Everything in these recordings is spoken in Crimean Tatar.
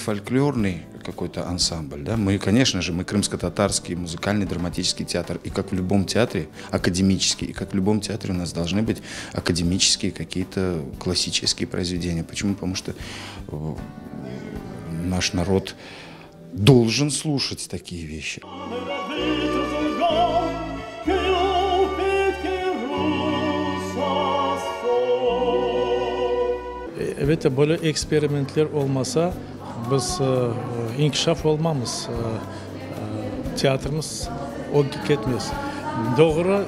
folklorный какой-то ансамбль, да, мы, конечно же, мы крымско-татарский музыкальный драматический театр, и как в любом театре, академический, и как в любом театре у нас должны быть академические какие-то классические произведения. Почему? Потому что э, наш народ должен слушать такие вещи. Elbette, böyle eksperimentler olmasa, biz inkişaf olmamız, teatrımız ögge ketmez. Doğru,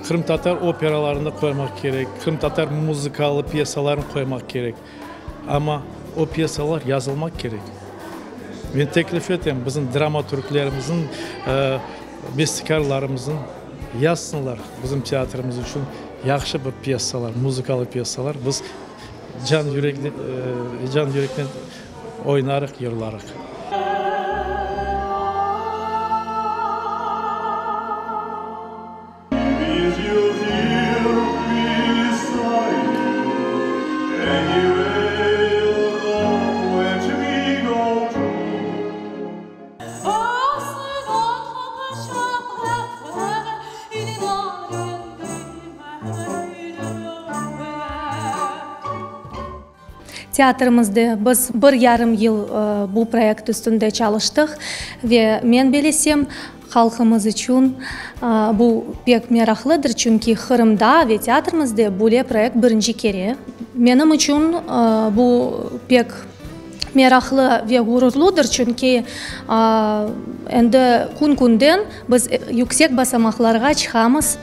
qırımtatar operalarını qoymaq kerek, qırımtatar muzıkalı pyesalarını qoymaq kerek, amma o pyesalar yazılmaq kerek. Men teklif etem, bizim dramaturglerimizniñ, bestekârlarımıznıñ yazsınlar bizim teatrımız içün yahşı bir pyesalar, muzıkalı pyesalar, biz can can yürekten oynarıq, yırlarıq. Teatrimizde biz bir yarım yıl bu proyekt üstünde çalıştıq ve men bilesem, halqımız içün bu pek meraqlıdır, çünki Qırımda ve teatrimizde böyle proyekt birinci kere. Menim içün bu pek meraqlı ve ğururludır, çünki endi kün-künden biz yüksek basamaqlarğa çıqamız.